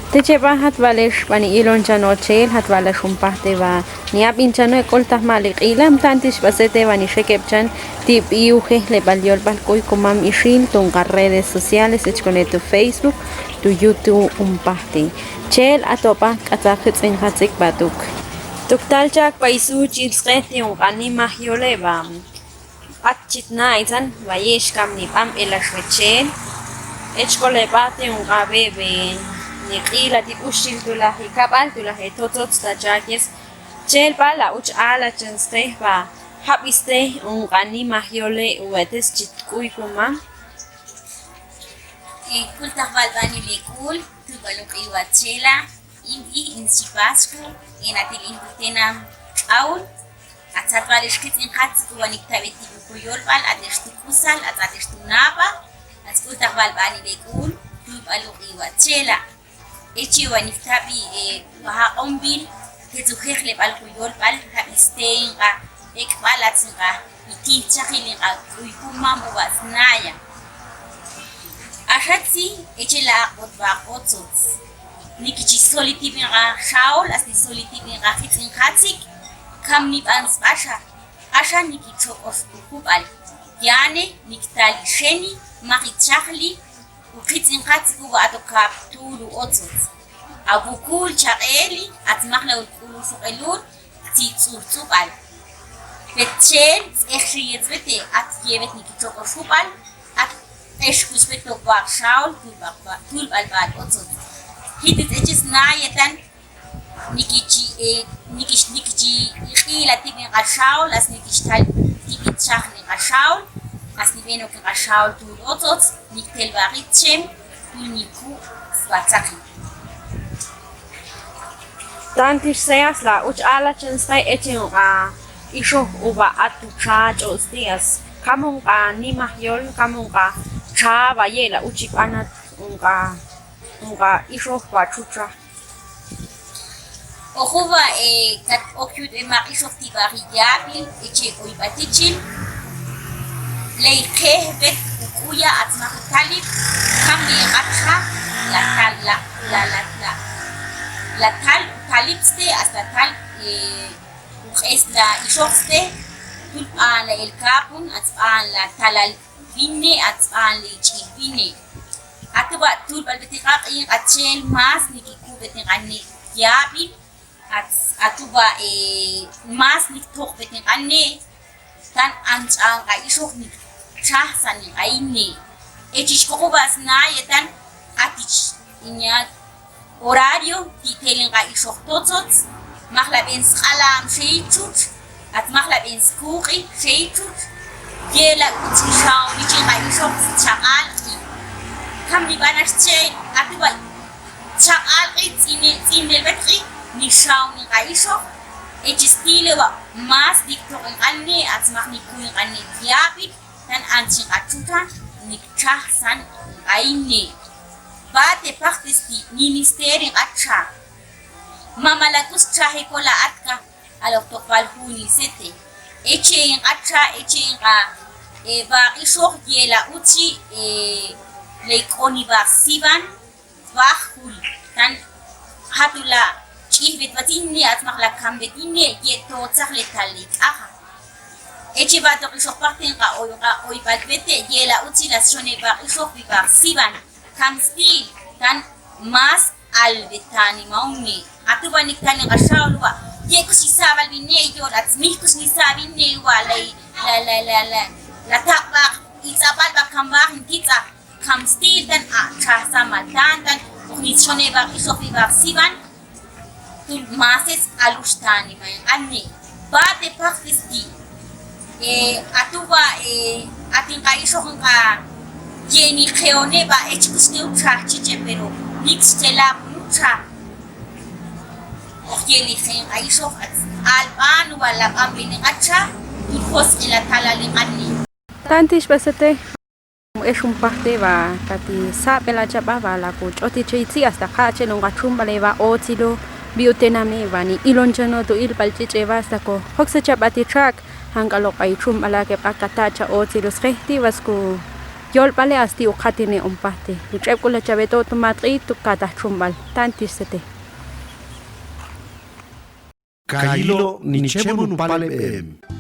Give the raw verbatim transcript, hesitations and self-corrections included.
Te cheb'a jatb'alex b'ani ilon chano chel, jatb'alex jun pajte b'a ni ab'in chano ek'ul tajmali q'ila, mtanti xb'asete b'a ni xekeb' chan ti' b'i ujejleb'al yolb'al k'uy komam ixil tu' nqa redes sociales, echkone tu' Facebook, tu' YouTube jun pajte. Chel ato b'a k'atza jitz'in jatz'ik b'a tuk. Tuk tal chak b'a isuchil sqe ti' jun q'a nimaj yoleb'a. At chitna itzan b'a yex kam ni b'anb'elax wechel. Echkole b'a ti' jun q'a b'eb'e ni q'ila ti' b'uxil tu' laj ikab'al tu' laj etotzotz ta chak yes. Chel b'a la uch ala chan sqe b'a jab'iste jun q'a nimaj yole' uwetes chit k'uy komam. Kultajb'al b'ani lek'ul, tuyb'al uq'i' wa chela, in b'i in Xhi Pasku, in atil in b'utenam ch'aul, atz jatb'alex jitz'in jatz'ik uwa niktab'e ti' b'uku yolb'al, atex tu' k'usal, atz atex tu' nab'a, atz kultajb'al b'ani lek'ul, tuyb'al uq'i' wa chela. Eche wa niktab'i, e, wa jaq'onb'il, tetz ujejleb'al k'uy yolb'al, jab'iste in q'a ek'b'al atz in q'a itijchajil in q'a k'uy komam uwa snaya. Axa tzin, eche la aq'b'ot b'a otzotz. Nikichi solitib' in q'a xaol, as ni solitib' in q'a jitz'in jatz'ik, kam nib'an sb'a xa, axa nikichok'ox ujub'al. Yane, niktal ixeni, maq ichajli, u jitz'in jatz'ik uwa ato kab' tuul u otzotz. A wukul chaq'eli, atz maq la u k'ul u xuq'elul, tzit tz'ur tz'ub'al. Betxel, tz'ex xi yetzb'ete, at yeb'et nikichok'ox jub'al, at q'ex kuxb'et to b'aq xaol, tuulb'al b'a otzotz. Jititz eche snayet an, nikichi, e, nikich, nikichi iq'i'la tib' in q'a xaol, as nikich tal tib' ichajli in q'a xaol, as nib'en ok in q'a xaol tuul otzotz, niktel b'a q'itxem, tuul niku' sb'a tzaqi. Tanti xseas la uch ala chan sqe eche jun q'a ixoj uwa at tu' chach osti as kam jun q'a nimaj yol, kam jun q'a cha b'a ye' la uchi b'anat jun q'a, jun q'a ixoj b'a chucha. Ojuwa, e, kat ok yut b'e maq ixoj ti' b'a ri yab'il, eche oyb'a tichil, ley qej b'et u k'uya atz maq u talib', kam b'i q'atxa, la tal, la, la, la, la, la tal u talib' ste, hasta tal, e, u q'es la ixoj ste, tul b'an la el kapun, atz b'an la talal b'ine, atz b'an la ich'il b'ine. Atuba' tul b'al b'et in q'a q'in q'a chel mas nikikub'et in q'a ne' yab'il, atz, atuba', e, mas niktoq b'et in q'a ne', tan an ch'an q'a ixoj nikchajsan in q'a ine'. Echi xkoqub'a' snayet an, atich inya' horario ti' tel in q'a ixoj totzotz, maq la b'en sq'alam xeyi chuch, atz maq la b'en skuq'i xeyi chuch, ye la k'utzin xaon ichin q'a ixoj chaq'al q'i. Kam nib'anax che, atuba' chaq'al q'i tz'ine, tz'inel b'et q'i, nixaon in q'a ixoj, echi stile wa' mas niktoq in q'a ne', atz maq nikuy in q'a ne' yab'il, tan an chin q'a chucha, nikchajsan in q'a ine'. B'ate paqtis ti' ministerio in q'a cha. Mama la k'us chajekol la atka, alok toq b'al jun isete. Eche in q'a cha, eche in q'a, e, b'aq ixoj ye la utzi, e, ley k'oni b'aq siwan, b'aq jul. Tan jatula' ch'ij b'et b'at ine', atz maq la kan b'et ine', ye to tzaqle tal ley k'aja. Eche b'at toq ixoj paqtin q'a oy, q'a oyb'al b'ete, ye la utzi la xone b'aq ixoj b'i b'aq siwan. Kam stil, tan mas albet tani maune. Atuba' niktal in q'a xaol wa'. Ye k'ux isab'al b'ine' yol, atz mij k'ux nisab'al b'ine' wa' ley, la, la, la, la, la taq'b'aq itz'ab'al b'a kan b'aq in kitza'. Kam stil tan a chajsan ma tantan, uj nit xone b'aq ixoj b'i b'aq siwan, tul mases alux tani ma in q'a ne'. B'ate paqtis ti'. E, atuba', e, at in q'a ixoj in q'a ye ni qeone b'a ech k'ux te u chaj chiche, pero nik xtela' b'un u chaj. Oq ye ni qe in q'a ixoj at alb'an wa' la b'an b'in in q'a cha, tul josq'i la talal in q'a ne'. Tanti xb'asete. Ex jun pajte b'a kati sab'ela chab'a b'a la ko ch'oti che itzi hasta ka chel jun q'a chumb'ale b'a otzilo bi utename b'a ni ilon chano tu ilb'al ch'ich'e b'a hasta ko jokse chab'a ti chak jan k'aloq b'a ichumb'ala ke b'a kata cha otzilo sje ti b'a sku Yolbale a sti uxatine onpajte. Uch'ebk'ula chawe to' to matx'i to kataj chumb'al. Tan tix sete. Kayilo nichemon upale b'em.